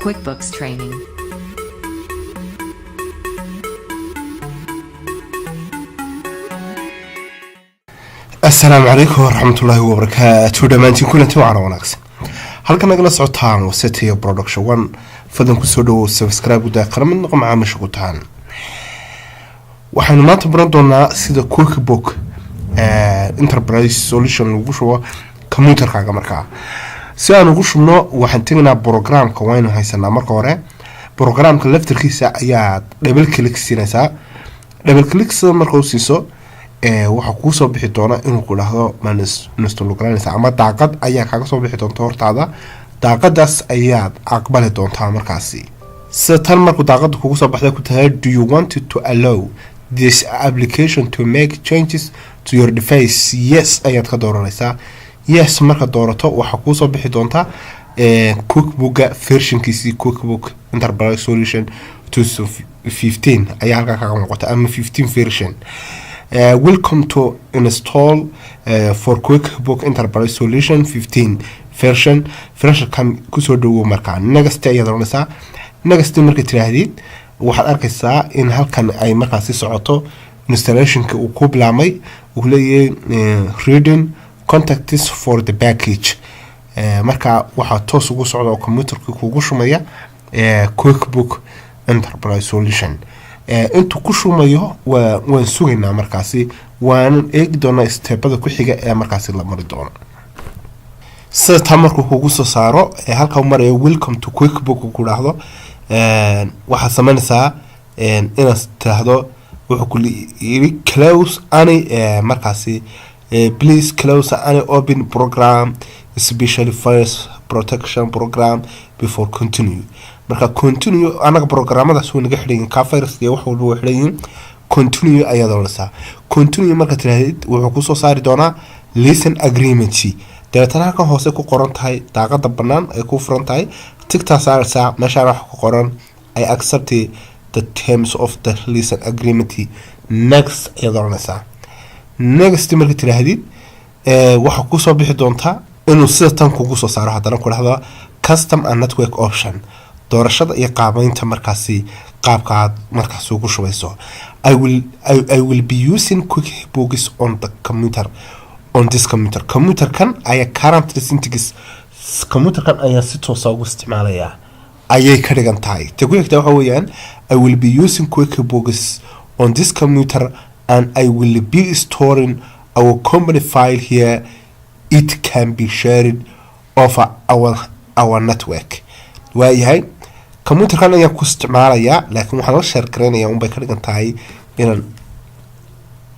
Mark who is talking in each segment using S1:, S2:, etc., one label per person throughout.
S1: QuickBooks training.
S2: Asalaamu calaykum waraxmatullaahi wabarakaatu. Dhammaantiin kulanti wacan wanaagsan. Halka nagala socotaan wasetiyo Production One. Fadlan kusoo dhawow, subscribe gudaa, qaramid noqo macaamiisha ku tahan. Waxaynu maanta baran doonaa sida QuickBook Enterprise Solution lagu shubo computerkaaga. Markaa si aan ugu shubno, waxaan tegaynaa programka. Waynu haysanaa. Marka hore programka laftarkiisa ayaad double click siinaysaa. Double click sida marka u siiso, waxaa kuusoo bixi doona inuu ku dhahdo ma install garanaysa ama daaqad ayaa kaaga soo bixi doonta hortaada. Daaqadaas ayaad aqbali doontaa. Markaasi sida tan markuu daaqada kugu soo baxda ku tahay, "Do you want to allow this application to make changes to your device?" Yes ayaad ka dooranaysaa. Yes marka doorato, waxaa kuusoo bixi doonta QuickBooka versionkiisii. QuickBook Enterprise Solution 2015 ayaa halkaa kaga muuqata ama 15 version. Welcome to install for QuickBook Enterprise Solution 15 version. Versionkan kusoo dhawow. Markaa next ayaad oranaysaa. Next marka tiraahdid, waxaad arkaysaa in halkan ay markaasi socoto installationka uu ku bilaabmay. Uu leeyahay "Reading contacts for the package". Marka waxaa toos ugu socda oo computerka kugu shumaya QuickBook Enterprise Solution. Intuu ku shumayo waan sugaynaa. Markaasi waanan eegi doonaa stepbada ku xiga ee markaasi la mari doono. Sida taa markuu kugu soo saaro ee halka marayo "Welcome to QuickBook" ku dhahdo, waxaad sameynaysaa inaad tiraahdo, wuxuu ku yiri "Close any", markaasi "Please close any open program, especially virus protection program, before continue". Marka continue, anaga programmadaas way naga xidhan yihiin, ka virus iyo wax walba way xidhan yihiin. Continue ayaad oranaysaa. Continue marka tirahdid, wuxuu kusoo saari doonaa license agreement. Dabeetana halkan hoose ku qoran tahay, daaqada bannaan ay ku furan tahay, tigtaa saaraysaa. Meeshaan waxa ku qoran "I accept the terms of the license agreement". Next ayaad oranaysaa. Next marka tiraahdid, waxaa kusoo bixi doontaa inuu sida tan kugu soo saaro. Haddana ku dhahdo custom and network option, doorashada iyo qaabeynta markaasi qaabka aad markaasi ugu shubayso. I will be using QuickBooks on the computer, on this computer. Computerkan ayaa currently syntax, computerkan ayaa si toosa ugu isticmaalayaa ayay ka dhigan tahay. Ta ku xigta waxa weeyaan "I will be using QuickBooks on this computer and I will be storing our company file here. It can be shared over our network." Waayahay, computerkan ayaan ku isticmaalayaa, laakiin waxaan la share garaynaya unbay ka dhigan tahay inaan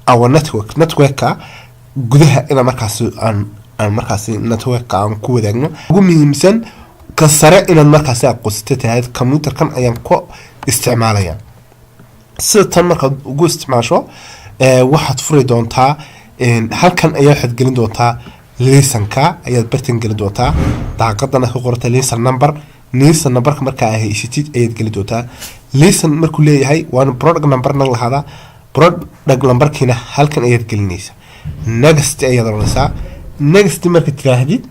S2: our network, networka gudaha inaan markaasi aan markaasi networka aan ku wadaagno. Ugu muhiimsan ka sare inaad markaasi aqoonsata tahay computerkan ayaan ku isticmaalaya. Sida tan markaad ugu isticmaasho, waxaad furi doontaa halkan ayaa waxaad gelin doontaa license-ka ayaad bartan gelin doontaa. Daaqadana ku qorata license number. License numberka markaa ay haysatid ayaad geli doontaa. License markuu leeyahay, waana product numberna lahaada. Product numberkiina halkan ayaad gelinaysaa. Next ayaad oranaysaa. Next marka tiraahdid,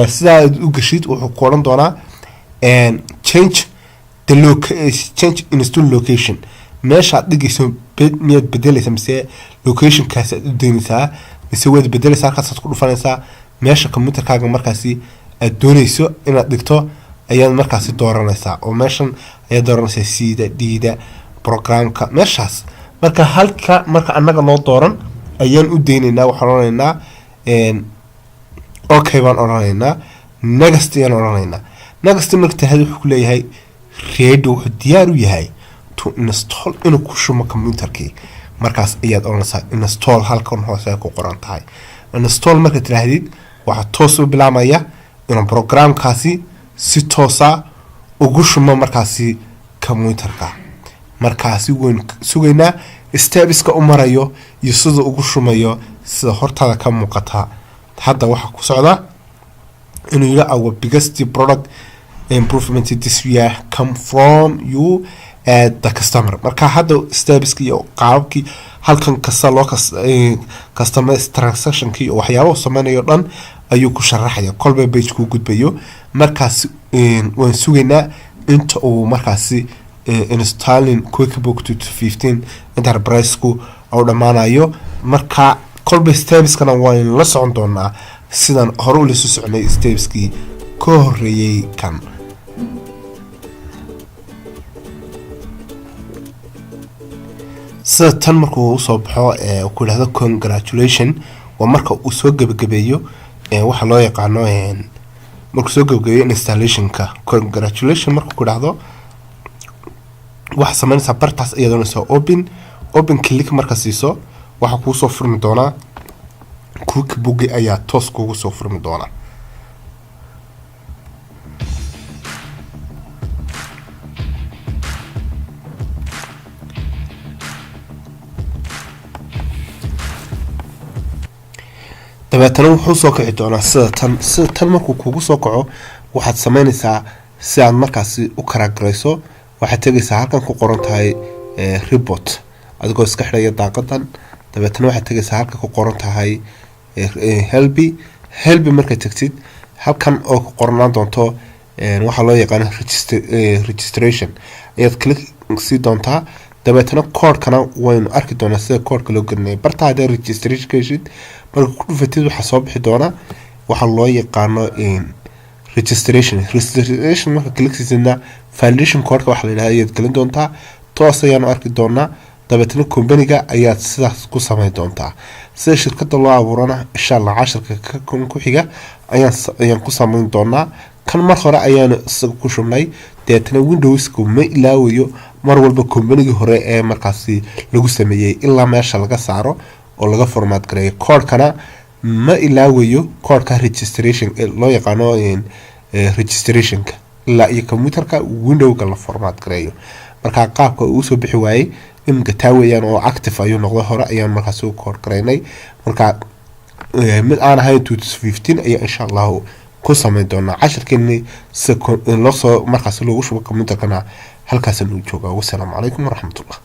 S2: sidaa aad u geshid, wuxuu ku odhan doonaa change install location. Meeshaad dhigayso miyaad bedelaysaa mise locationkaas aad u daynaysaa mise waad bedelaysaa? Halkaasaad ku dhufanaysaa. Meesha computerkaaga markaasi aad doonayso inaad dhigto ayaad markaasi dooranaysaa, oo meeshan ayaad dooranaysaa, C-da, D-da, programka meeshaas. Marka halka marka annaga noo dooran ayaan u daynaynaa. Waxaan odhanaynaa okay baan odhanaynaa. Next ayaan odhanaynaa. Next marka tahad, wuxuu ku leeyahay ready, wuxuu diyaar u yahay to install, inuu ku shubo computerkii. Markaas ayaad odhanaysaa install. Halkan hoose ay ku qoran tahay install marka tiraahdid, waxaa toos u bilaabmaya inuu programkaasi si toosa ugu shumo markaasi computerka. Markaasi waynu sugaynaa stepska u marayo iyo sida ugu shumayo. Sida hortaada ka muuqata, hadda waxaa ku socda inuu yidhi "Our biggest product improvement this year come from you, the customer". Marka hadda stepski iyo qaababkii halkan kasta loo customer transactionkii iyo waxyaaba uu sameynayo dhan ayuu ku sharaxaya kolba page kuu gudbayo. Markaas waan sugaynaa. Inta uu markaasi installing QuickBook 2015 Enterprise-ku uu dhammaanayo. Marka kolba stepskana waynu la socon doonaa, sidan hore ula soo soconay stepskii ka horeeyey kan. Sida tan markuu usoo baxo ee ku yidhahdo "congratulation", waa marka uu soo gebagabeeyo waxa loo yaqaano markuu soo gebagabeeyo installationka. "Congratulation" markuu ku idhahdo, waxaa sameynaysaa bartaas iyadoona soo open. Open click marka siiso, waxaa kuu soo furmi doonaa QuickBook ayaa toos kugu soo furmi doonaa. Dabeetana wuxuu soo kici doonaa sida tan. Sida tan markuu kugu soo kaco, waxaad sameynaysaa si aad markaasi u crack garayso, waxaad tegaysaa halkan ku qoran tahay report, adigoo iska xidhaya daaqadan. Dabeetana waxaad tegaysaa halkan ku qoran tahay help. Help markaad tegtid, halkan oo ku qornaan doonto waxaa loo yaqaano registration ayaad click sii doontaa. Dabeetana koodhkana waynu arki doonaa sida koodhka loo gelinaya. Barta haddii registration ka heshid, marka ku dhufatid, waxaa soo bixi doona waxaa loo yaqaano registration. Registration marka click siisidna, validation koodhka waxa la yidhahda ayaad gelin doontaa. Toos ayaanu arki doonaa. Dabeetana companyga ayaad sidaas ku sameyn doontaa. Sida shirkada loo abuurana, insha Allah, casharka kan ku xiga ayaan ku sameyn doonaa. Kan mar hore ayaanu isaga ku shubnay. Deetana Windowska ma ilaawayo mar walba companygii hore ee markaasi lagu sameeyey, ilaa meesha laga saaro oo laga format gareeyo. Koodhkana ma ilaawayo, koodhka registration loo yaqaano registrationka, ilaa iyo computerka windowga la format gareeyo. Marka qaabka uu usoo bixi waayey iminka taa weeyaan, oo active ayuu noqday. Hore ayaan markaasi u koodh garaynay. Marka mid aan ahayn 2015 ayaa insha Allahu ku sameyn doonaa cashirkeeni. Si loosoo markaasi loogu shubo computerkana halkaasaan u joogaa. Wasalaamu calaykum waraxmatullah.